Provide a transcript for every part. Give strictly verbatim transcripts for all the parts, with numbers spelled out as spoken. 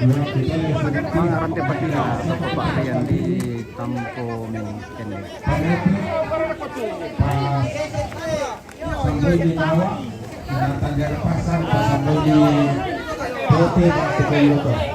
Mangarante pati na sa papa yan di tampo mi kende. Sambil ditawa, natanggal pasar, sambil di P T, Pak Jokowi.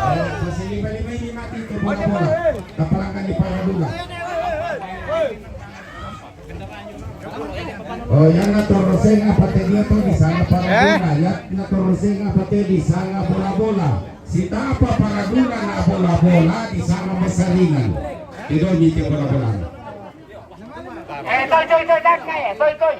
Ayo, masih lima-lima ini mati itu bola-bola. Kapalangkan di Paradula. Oh, yang ngatur Roseng apa tadi itu di sana Paradula, ya ngatur Roseng apa tadi di sana bola-bola. Si tapa Paradula na bola-bola di sana Masaringan. Tidak nyicil bola-bola. Eh, toy, toy, toy, toy, toy, toy.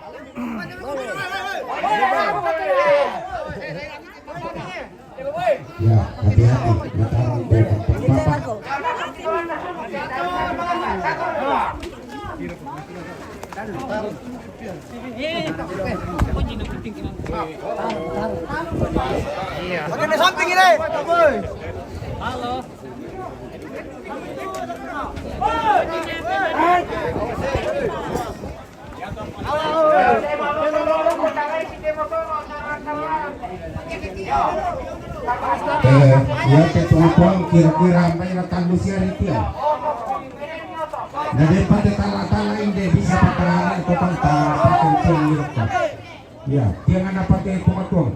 Ya, hati-hati, mataram ko pagpapapa. Maganda something ini. Halo. Eh, ya ketua pon kira-kira main tangguh siari tiang. Jadi pada tala-tala ini bisa pakai itu kan tak pakai itu. Ya, tiang ada pakai itu ketua.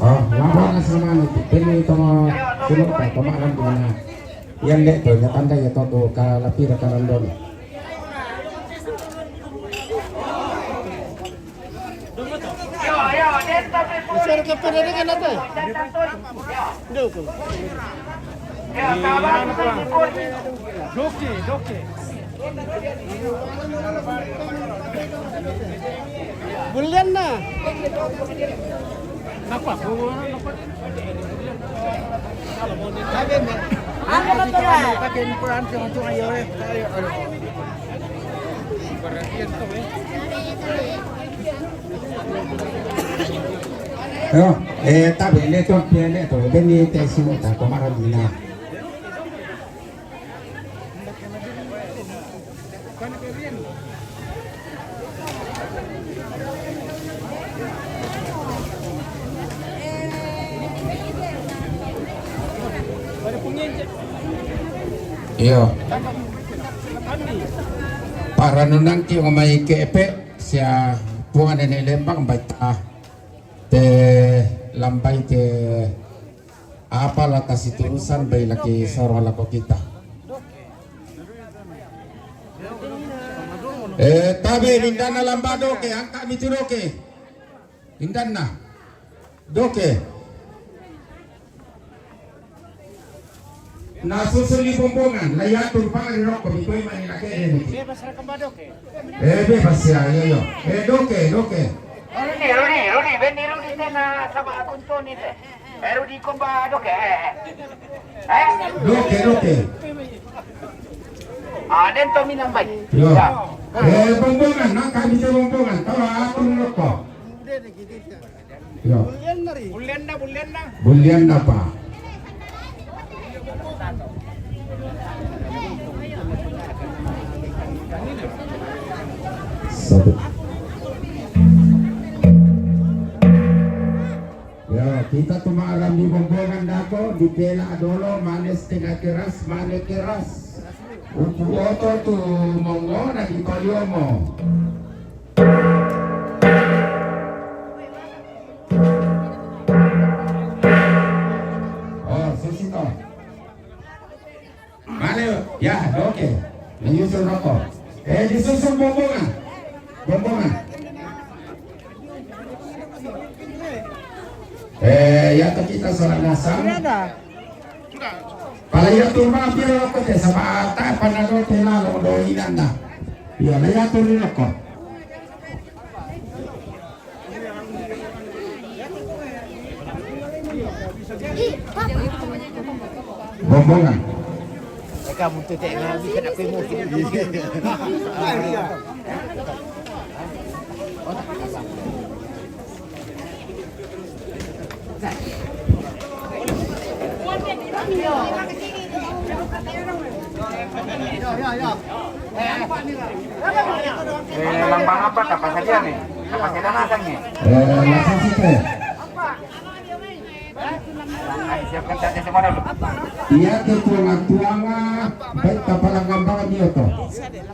Oh, lawan sama nih, ini sama sino pa, kemarin mana? Yan le to, nya tanda ya to, to, ka lapira ka landon. Sir, ka pwede rin ka natin. Hindi ko. Doki, doki. Bulian na. Napa? Ano ba ito? Yo, eh, tabe, le to, le to, beni te simu ta, komara mina. Iyo. Para nunang ki ngomai ke epe sia punga nene lembang baita te lambai te apa lata siturusan bai laki soro lako kita. Eh, tabe nindana lamba doke, angka mitu doke. Nindana. Doke. Na susul di bumbungan, layatur pangari rokko, bitoi mani lake ini. Bebas rekam ba doke. Eh, bebas ya, yo, yo. Eh, doke, doke. Rudi, Rudi, Rudi, beni Rudi tena sama akun Toni te. Eh, Rudi komba doke. Eh, eh. Eh? Doke, doke. Ah, den to minang bai. Yo. Ya. Eh, Bombongan, na kami sa Bombongan. Tawa, atong loko. Yo. Bullianna, bullianna. Bullianna pa. Sabut. Ya, kita tu malam di Bombongan dako, di pela dolo, manis tengah keras, manis keras. Upu oto tu mongo na di paliomo. Oh, susito. Mane, ya, oke. Menyusul rokok. Eh, disusul Bombongan. Bombongan. Eh, ya, kita salah nasang. Pala ya tu ma piro rokok te sama ta panado te lalo do inanna. Ya, la ya tu rokok. Bombongan. Eka mutu te na bisa nak kue mutu. Eh, lambang apa? Apa saja nih? Apa saja masangnya? Eh, masang sih, teh. Siapkan saja semua dulu. Iya, ketua-ketua, baik, kepala ngambang dia tuh.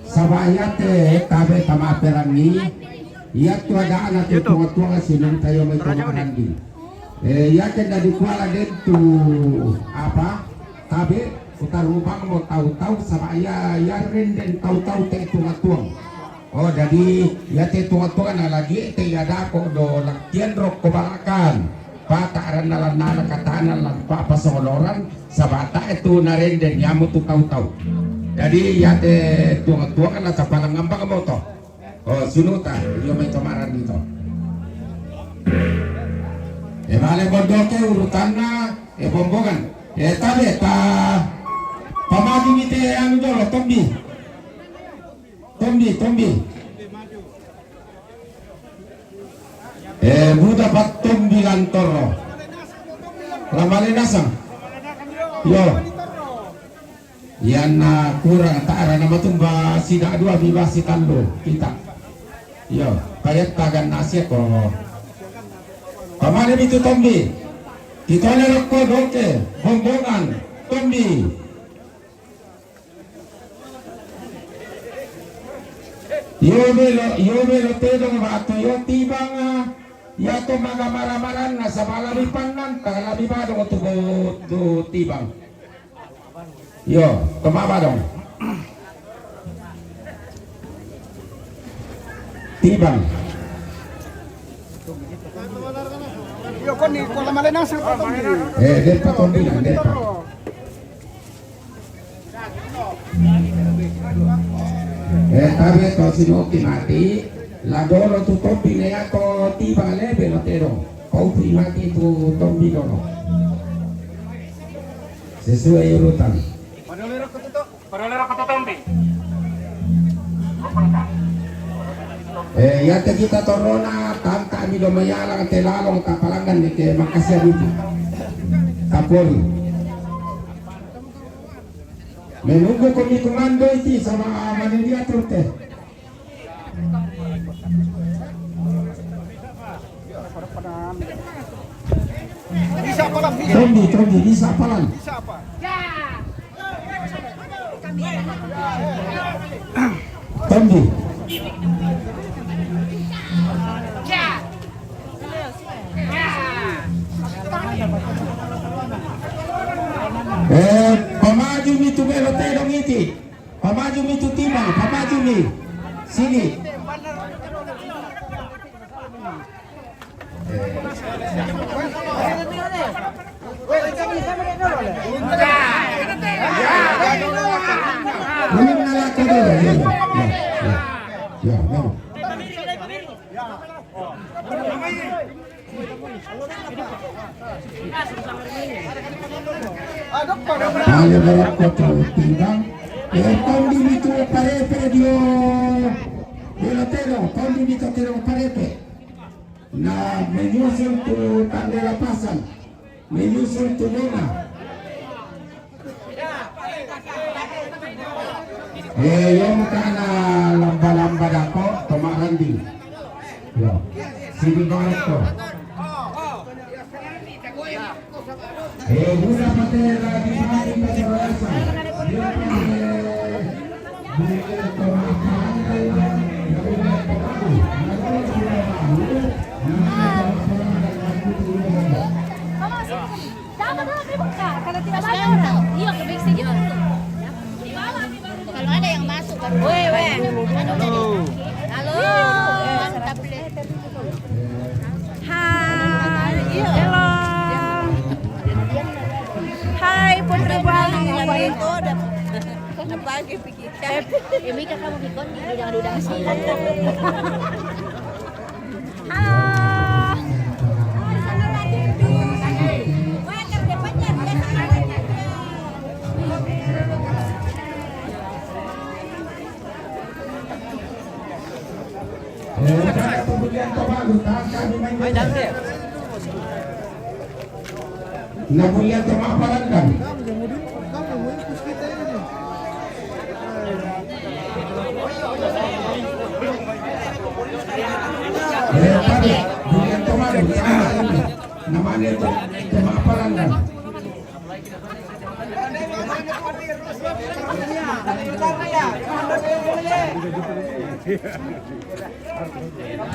Sama iya, teh, tabe sama perangi. Iya, tuh ada anak ketua-ketua sini, saya mau itu Randi. Eh, iya, teh, dari kuala dentu apa? Tabe, utar rubang mau tahu-tahu sama iya, iya renden tahu-tahu teh tuang-tuang. Oh, jadi iya teh tuang-tuang na lagi teh iya dako do latihan rokko balakan. Pata aranna lannana katana lan papa soloran sabata itu na renden yamu tu tahu-tahu. Jadi iya teh tuang-tuang na tapalang ngambang moto. Oh, sunuta, iyo mai tomaran itu. E male bondoke urutanna, e Bombongan. E tabe ta pamagi mite anu dolo, Tombi. Tombi, Tombi. E muda pat Tombi lantoro. La male nasang. Yo. Iyanna kurang ta'ra na matumba sida dua mi basi tallu kita. Iyo, payetta ganna siako. Pamane mitu Tombi. Kitone rokko doke, Bombongan, Tombi. Iyo melo, iyo melo tedong batu iyo tibang, ah. Iya to maga mara-maranna saba labi pannan, ta labi badong tu, tu tibang. Yo, kemaba dong. Tibang. Yo, koni, ko la male nasang ko Tombi. Eh, depa Tombi, depa. Eh, tabe to sinoki mati. La dolo tu Tombi ne ako tibang lebe lo tedong. Kau pi mati tu Tombi dolo. Sesuai urutan. Parolero kototombi. Eh, yate kita torona, tanta mi do mayalang te lalong ta palangan ni ke makasih abiti. Kapolri. Menunggu komi komando iti sama manadia turte. Bisa apa, Lam? Bisa. Tombi, Tombi, bisa apa, Lam? Bisa apa? Tombi. Eh, pamaju mi tu melo tedong iti. Pamaju mi tu tibang, pamaju mi. Sini. Belum nalako dulu, ya, ya, ya, ya, ya. Ayo, berapa tu tibang? Eh, tondi mi tu parepe dio, dio Lotero, tondi mi tu Lotero parepe. Na menyusul tu tanda lapasan, menyusul tu Luna. Eh, yo mukana lamba-lamba dako, tomak randing. Yo, sini gorok to. Eh, buda patera di mari pada rasa. Dia pakai. Kalau tidak ada orang, iya, ke bengsi juga. Kalau ada yang masuk baru. Weh, weh. Halo. Halo. Mantap, Le. Hai. Hello. Hai, Putri Buana. Itu udah, udah pagi pikir. Eh, Mika, kamu pikon di udang-udang sih. Halo. Hai, jangan deh. Na bulia to mapalandan. Eh, pare, bulia to malu, sama ini. Namanya to, to mapalandan.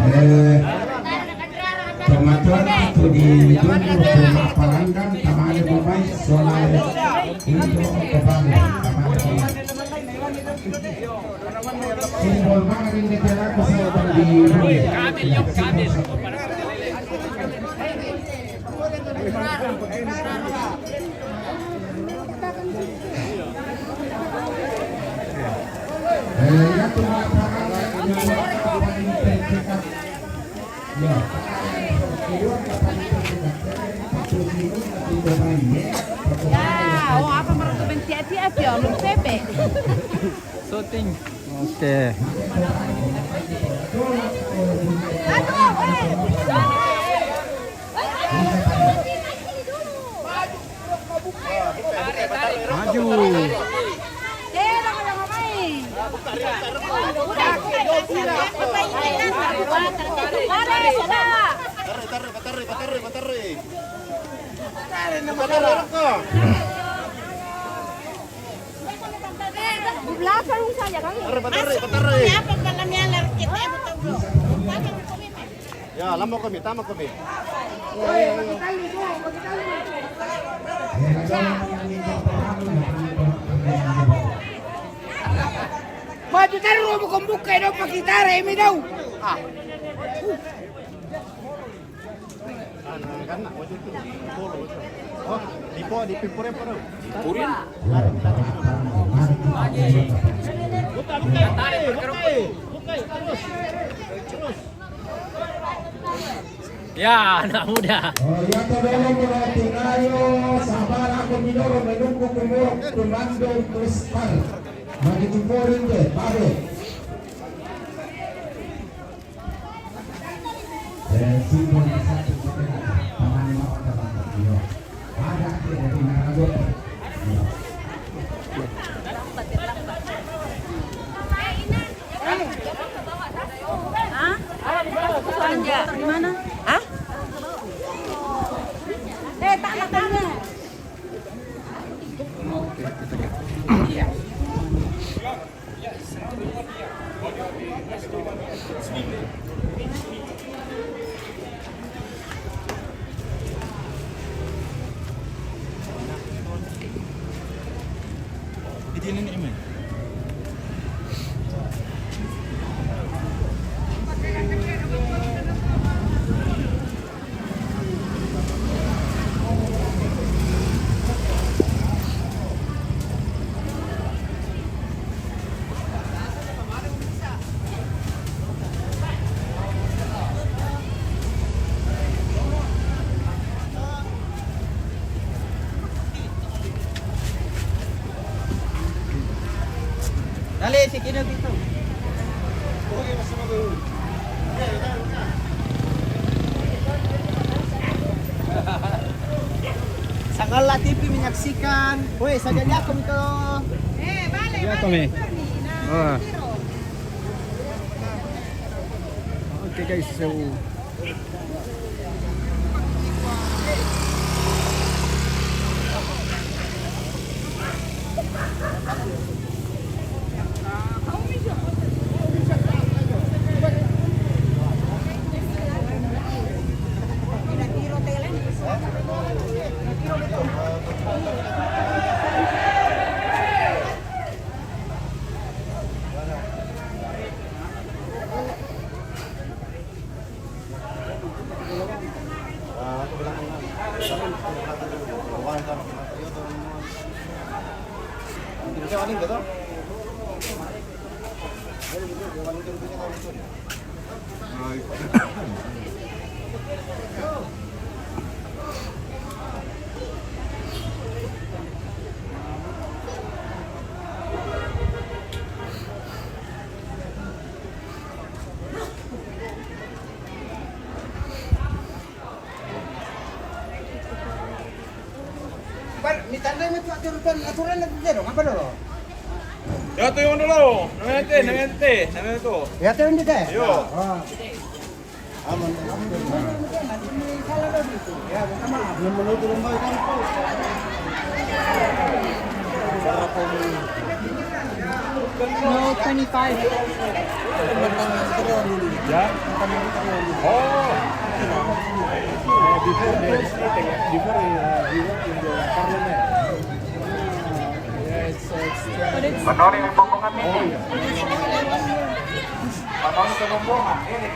Eh, kemajuan itu di Jumbo, Jumbo Palangan, tamane pemain, soalnya itu kebanggaan, tamane pemain. Simbol banget ini, dia laku sama di Jumbo. Simbol sama. Ya, oh, apa mereka benci hati-hati, oh, lu Pepe. Syuting. Oke. Aduh, eh, ini dulu. Maju. Belakang saja, Kang. Siapa malam yang lari kita, betul, bro? Ya, lama kami, tama kami. Maju terus, bukan buka, dong, pakai tare, ini, dong. Ah. Oh, di po, di pimpurin po, dong. Pimpurin? Buka, buka, buka, buka, terus, terus. Ya, anak muda. Oh, ya, todolo meratingayo, sabar aku minoro menunggu kumurok kumando kustar. Bagi kumpurin deh, pare. Eh, simbol satu, teman mau teman. Iya. Ada, ada di mana, Bu? Iya. Hah? Di mana? Hah? Eh, tanah, tanah. Dale, si Kino dito. Sangala T V menyaksikan. Weh, saja jago itu. Eh, balik, ya, balik, Tommy. Ferdi. Nah, ah. Tiro. Okay, guys, so Mitandai itu aturan, aturan itu dong, apa dulu? Ya, tuh yang dulu. Namanya teh, namanya teh, namanya tuh. Ya, tuh yang di teh. Yo. Oh. Aman. Aman. Salah dong itu. Ya, minta maaf. Yang menurut rumah itu. No, twenty-five. Ya? Oh. Uh, before the, before, uh, he worked in the parliament. Yes, it's Menori rombongan ini. Oh, iya. Menori rombongan ini.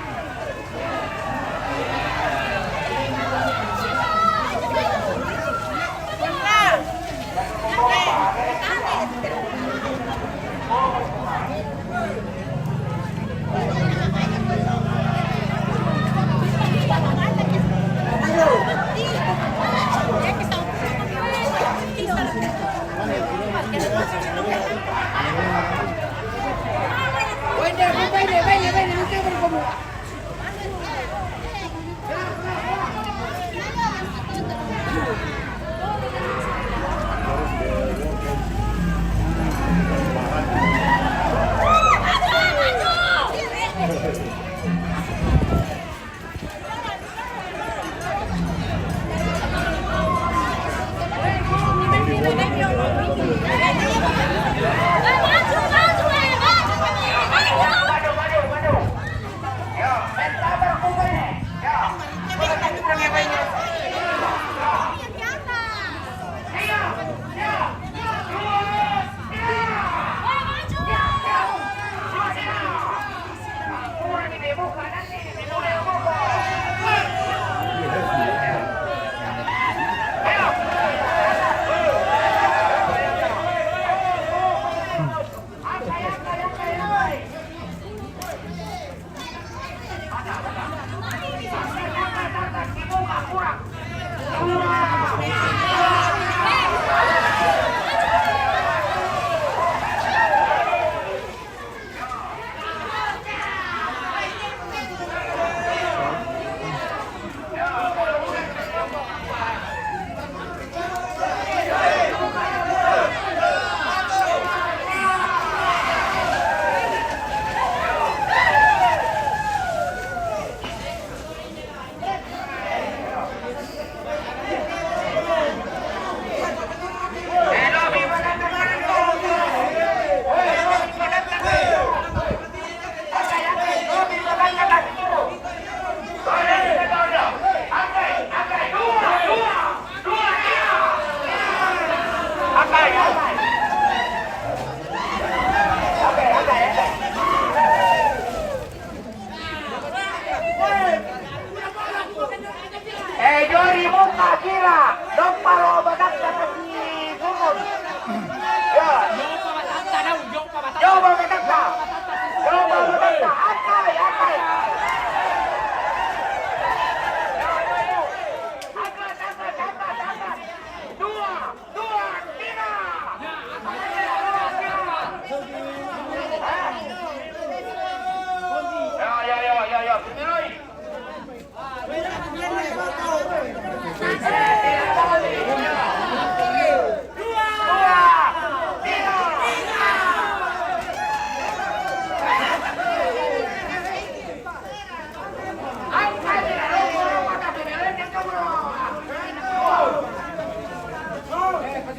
Yang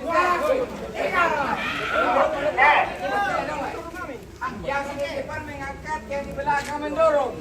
di depan mengangkat, yang di belakang mendorong.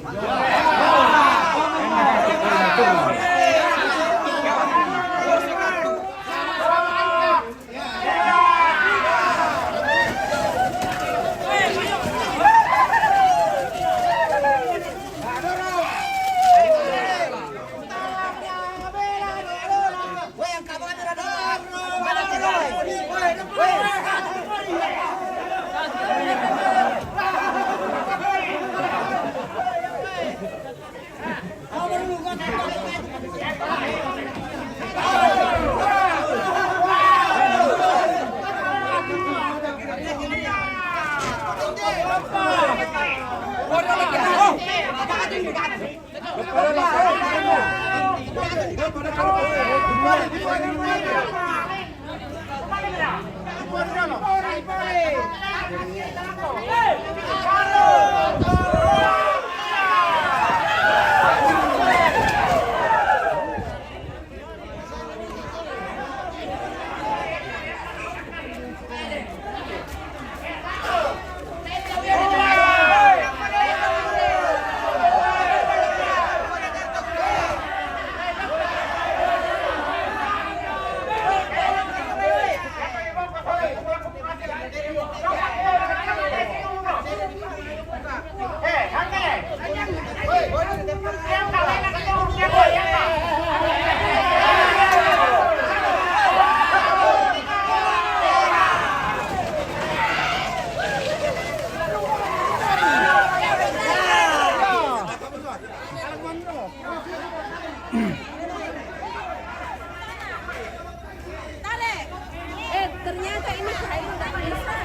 Eh, ternyata ini kain nggak bisa.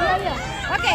Iya, iya. Oke.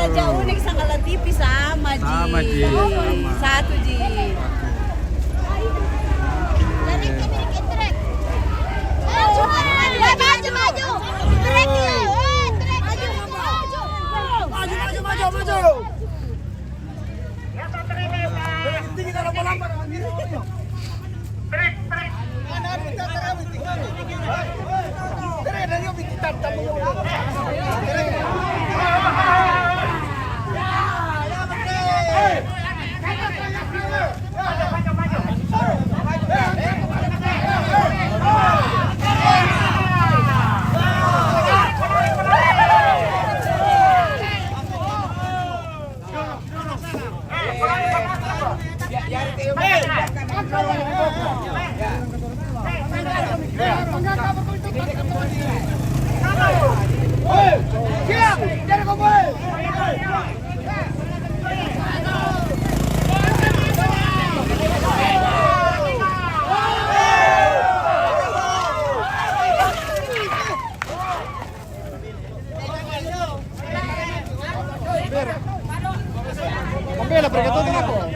Raja Unik sama Latifi sama, Ji. Sama, Ji. Sama. Satu, Ji. Maju, maju, maju. Maju, maju, maju, maju. Pambela, perché tutti una cosa.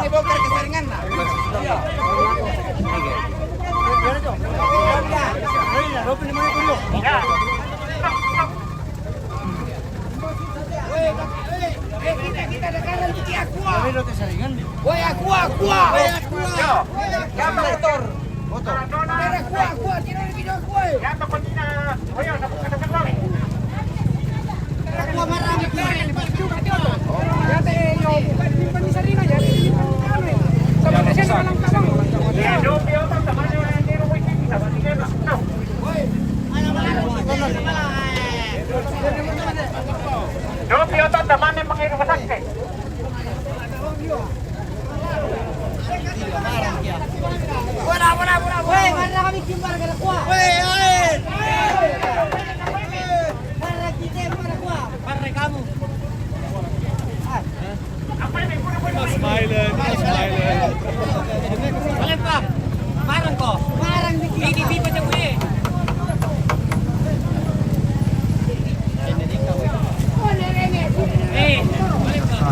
Bongkar kesaringan lah. Woi, kita, kita dengarkan, kita Aqua. Woi, Aqua, Aqua. Woi, Aqua. Yo. Woi, Aqua. Motor. Motor. Ada Aqua, Aqua, kita ada video Aqua. Ya, takut kita. Ayo, takut kita. Dopi otot da mane mangiru masake. Bola, bola, bola, bola. Weh, mana kami kimbar kada kuah. Weh, ae. Mana kita mana kuah. Mana kamu? Smile, smile. Malempang. Marang ko. Marang dikit. Ini pipa jago ye. Eh, malempang.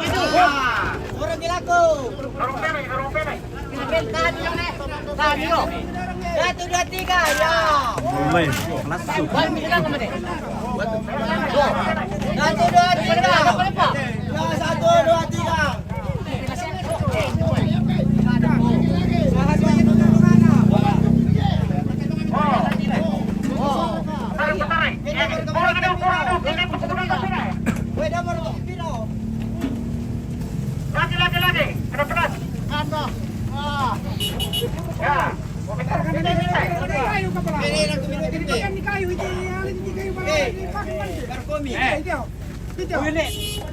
Satu, dua. Orang bilaku. Satu, dua, tiga, ya. Mulai, langsung. Satu, dua, tiga. Ya, satu, dua, tiga. Weh, nomor Lagi, lagi, lagi. Kena pedas. Atas. Ah. Ya. Ini, ini, ini. Ini, ini, ini. Ini, ini, ini. Eh. Barkomi. Eh.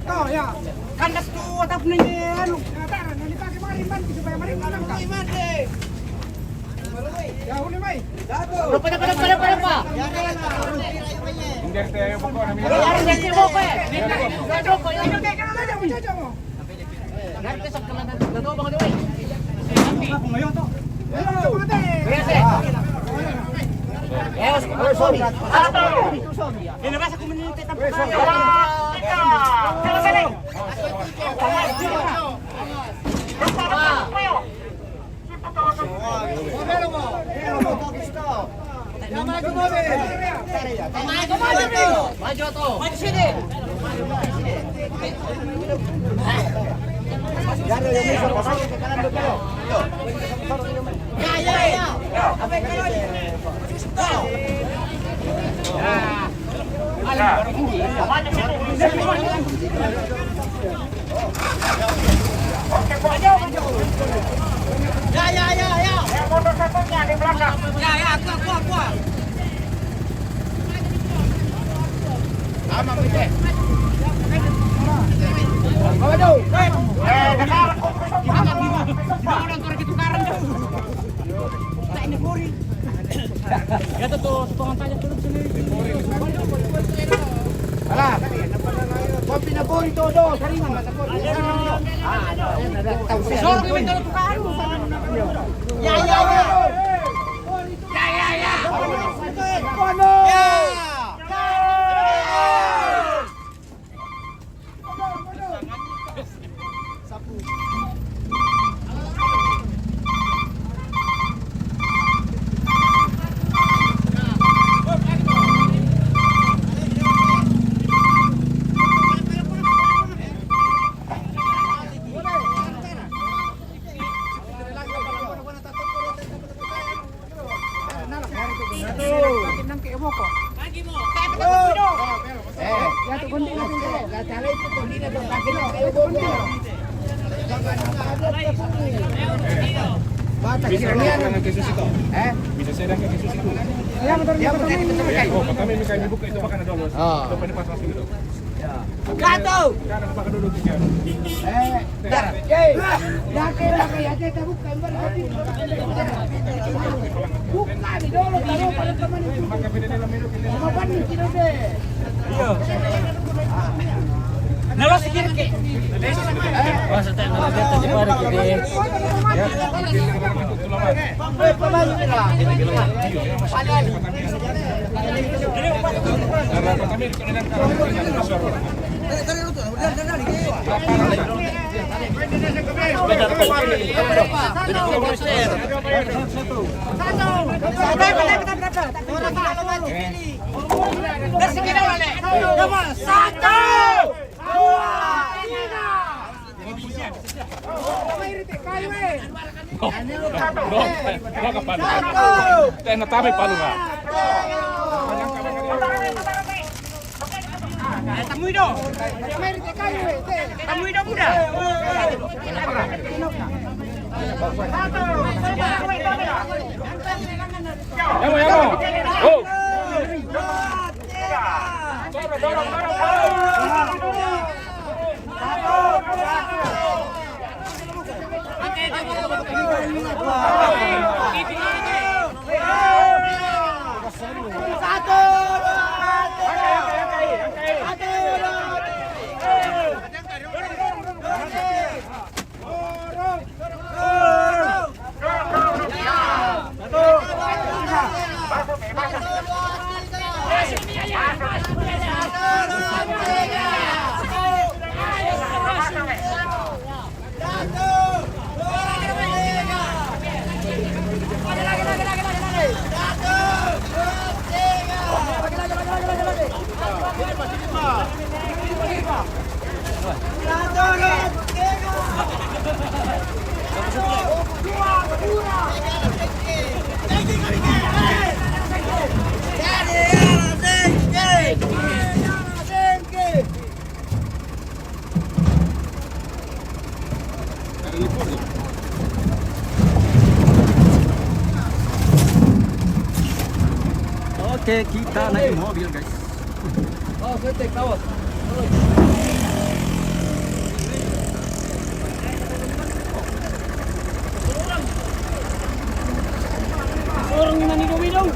Oh, ya. Kandas tu, atau punya anu. Kata, nanti pakai marin, man, supaya marin menang, kan? Marin, man, eh. Ya, boleh, mai. Satu. Depan, depan, depan, depan, depan. Ya, ya, ya. Ini dari saya, pokok, namanya. Ya, dari saya, pokok, ya. Ini dari saya, pokok, ya. Ini dari saya, pokok, ya. Ya, ya, ya, ya. Ya, ya, kuat, kuat, kuat. Aman, Bete. Aduh. Orang korang itu karang. Tak ini bori. Ya, tuh, tuh, potongan tajam dulu sini. Alah. Kopi na bori tuh, tuh, sering. Ah, ada. Tahu saya. Sorry, minta tukar. Ya, ya, ya. Ya, ya, ya. Ya. Bisa saya dengan ke Susi kok? Eh? Bisa saya dengan ke Susi kok? Ya, betul, betul. Ya, oh, kami bisa dibuka itu makanan dulu. Oh. Coba ini pas masuk gitu. Gato! Eh, dar. Eh, ya, kita buka, buka di dulu, taruh pada teman itu. Sama Pan, kita deh. Iya. Nalo si Kirke. Maksudnya, nalo kita di mana, gitu. Ya. Satu! Dua! Tiga! Tena tame palu nga. Tamu ido. Tamu ido muda. Yamo, yamo. Oh. Oke, kita naik mobil, guys. Orang ini dong, dong.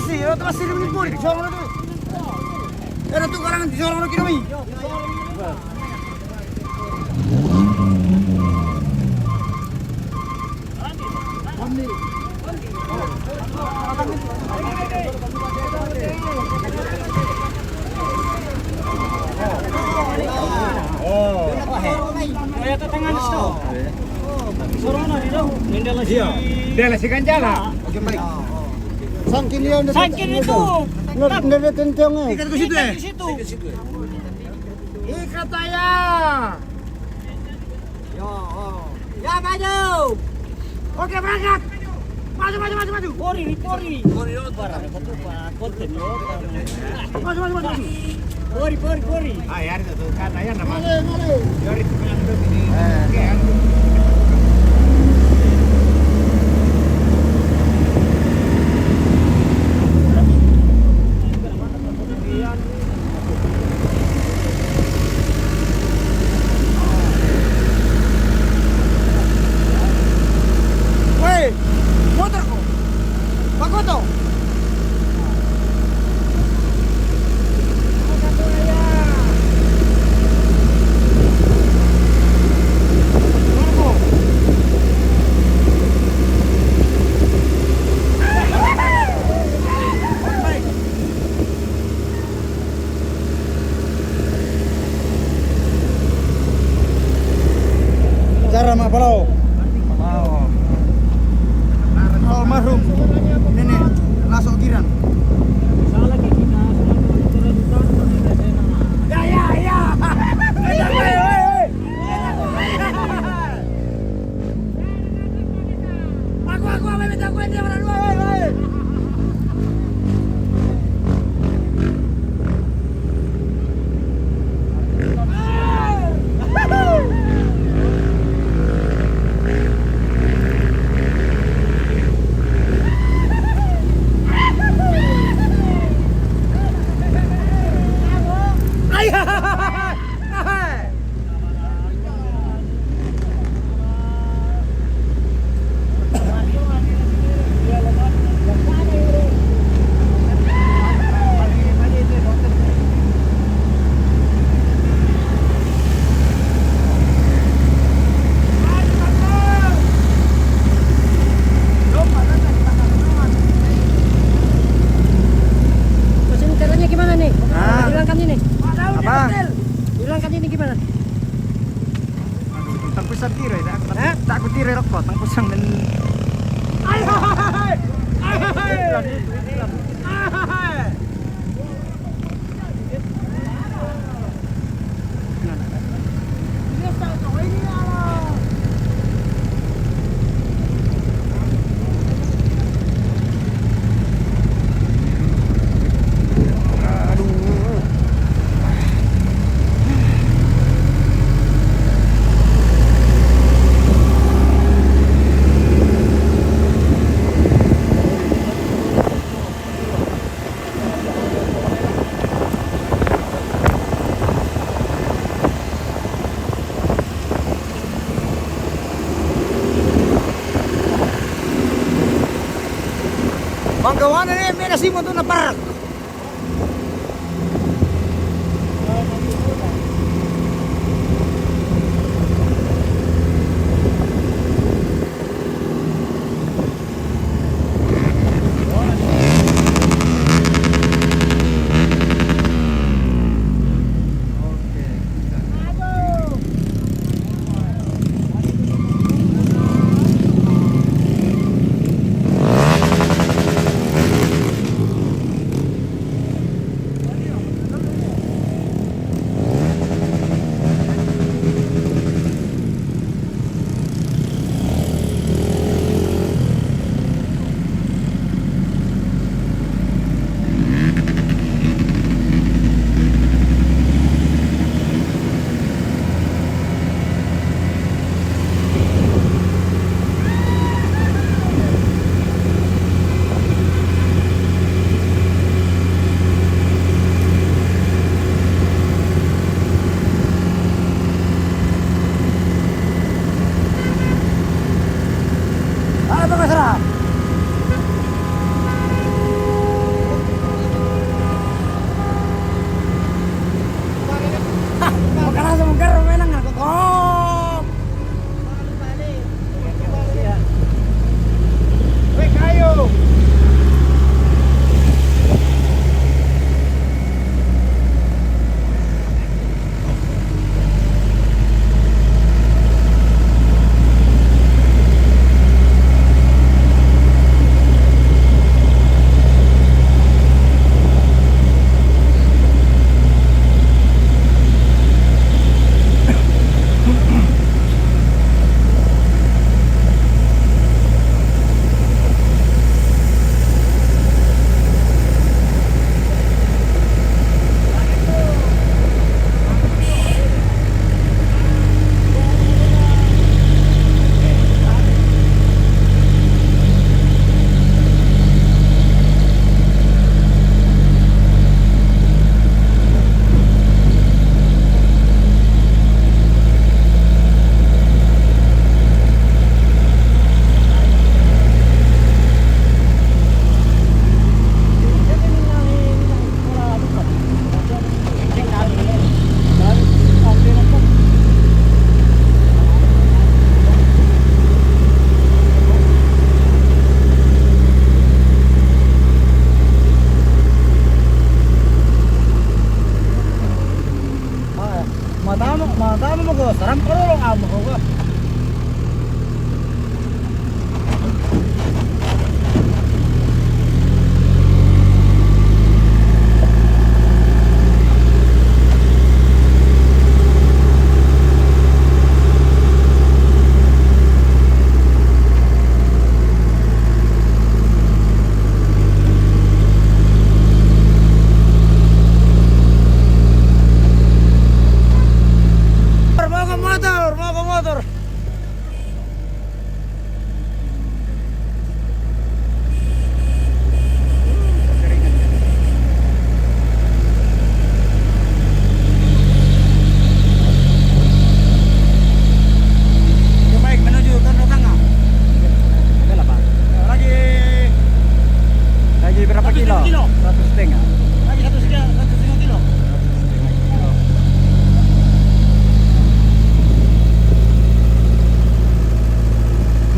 Sì, lo devo essere un po', diciamo, lo devo. Era tu, quaranta, diciamo, lo quiero mí. Iya. Dia lah si Ganjala. Sangkin itu. Nggak, nggak ada tentang, eh. Ikat ke situ, eh? Ikat ke situ. Ikat aja. Yo, oh. Ya, maju. Oke, berangkat. Maju, maju, maju, maju. Pori, pori. Pori, lo barang. Apa tuh, Pak? Konten, lo barang. Maju, maju, maju, maju. Pori, pori, pori. Ah, ya, itu kan, ya, nama. Maju, maju. Yori, itu kan, itu, ini. Eh. Oke, ya. Woi, motor ko. Pakoto. Cara mak palao. Almarhum Nenek Lasok Giran. Ya, ya, ya. Aku, aku, aku, aku, aku, aku, aku, aku. Terus ini caranya gimana nih? Ah. Hilangkan ini. Apa? Hilangkan ini gimana? Aduh, tangkusan tiro ya, tak, hah? Tak aku tiro rokok, tangkusan dan. Ayo, hai, hai, hai, hai. Hai, hai, hai. Manggawana ne, mena simo tu na parak.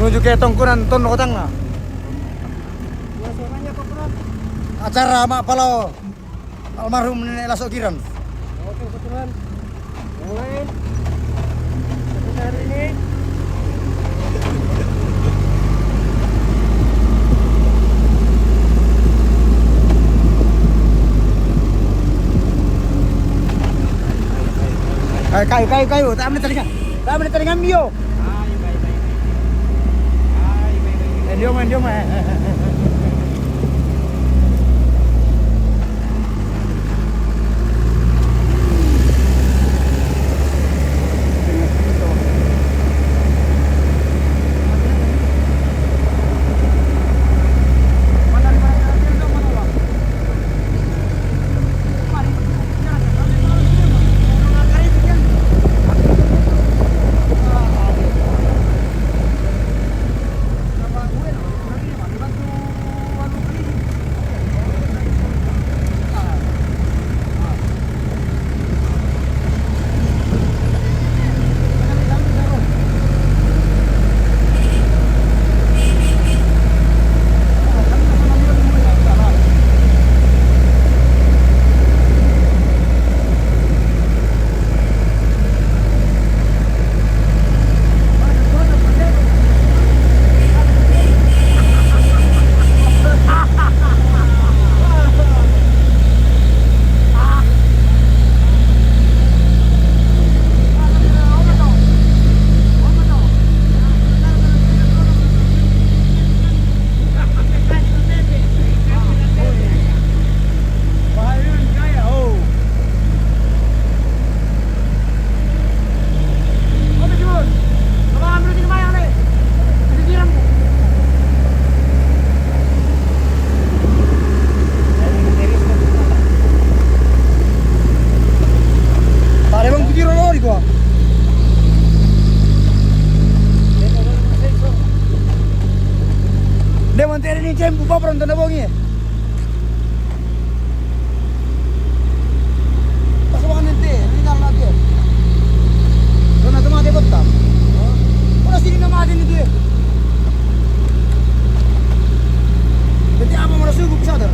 Menuju ke Tongkonan Tono Kotang na. Acara mak pala almarhum Nenek Lasok Kiran. Oke, kebetulan. Mulai. Seperti hari ini. Kayu, kayu, kayu, kayu. Tak boleh teringat. Tak boleh teringat, Mio. Eh, dia main, dia main. Tare bang kutiro lori ko. Dia mantere ni cempu papra nonton bongi. Pas wangan ente, ini kan lagi. Kena tu mati betul. Mana sini nama ada ni tu? Jadi apa mana subuh sadar?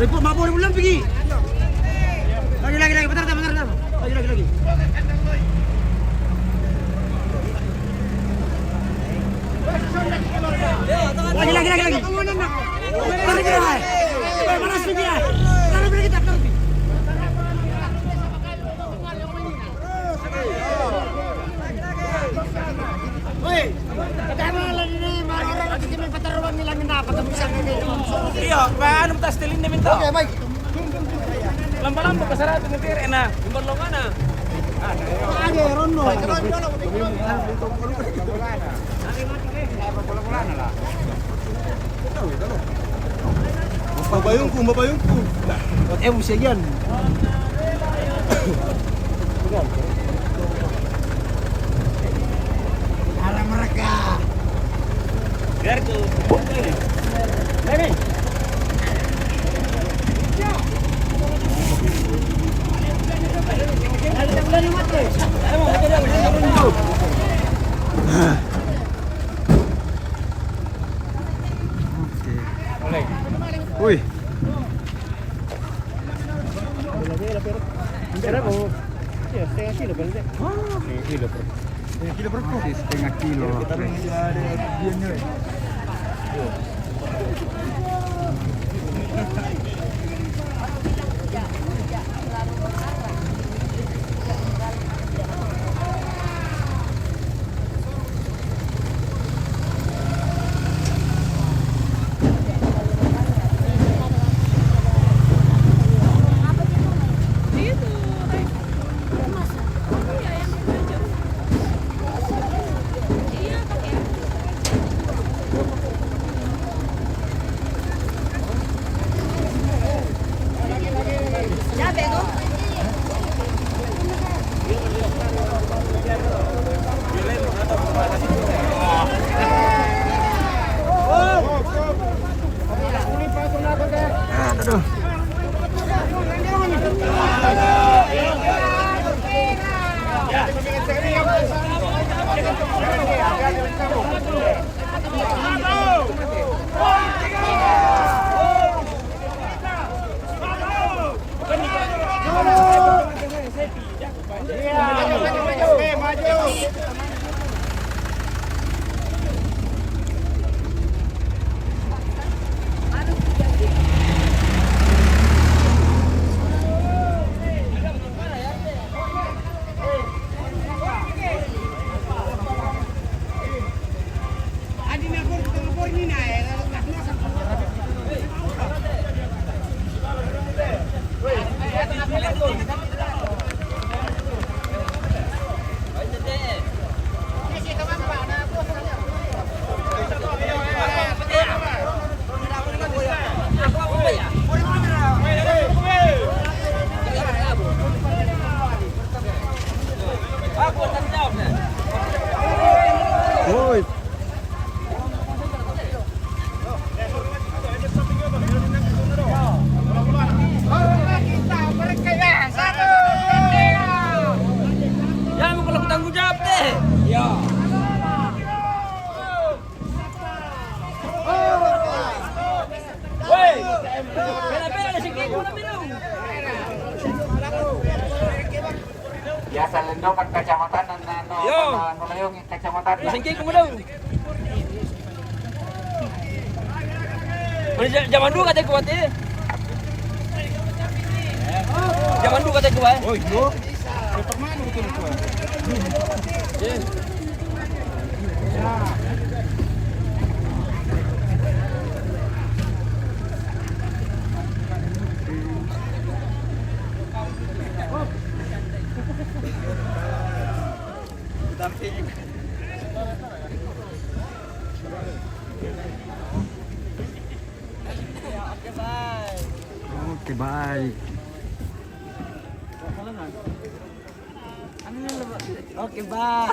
Ibu, mabur ulang pergi. Lagi, lagi, lagi, bentar, bentar, bentar. Lagi, lagi, lagi. Lagi, lagi, lagi, lagi. Lagi, lagi, lagi. Panas pergi ya. Taruh pergi, taruh pergi. Woi, katanya lagi ini, marah lagi kami patar ruang hilang kenapa, tapi bisa kayak gitu. Iya, Pak, anu, tas telinga minta. Oke, baik. Lamba-lamba ke sana tuh, mikir, enak. Jumpa lo mana? Ada, rondo. Babayungku, babayungku. Eh, usia gian. Arah mereka. Biar tuh. Ini. Oke. Wih. Berapa? Ya, setengah kilo paling tidak. Setengah kilo, bro. Setengah kilo, bro. Masih setengah kilo. Kita belum ada biarnya, ya. Aduh. Oi. Ya, mau kalau tanggung jawab deh. Ya. Woi, bela-bela di sini, gua bilang. Biasa lendokan kacamata dan, dan, dan, yo. Nulayangi kacamata. Di sini, gua bilang. Mana ja-, zaman dulu katanya kuat, eh. Zaman dulu katanya kuat, eh. Oh, iya. Iya. Oke, bye. Oke, bye. Oke, bye.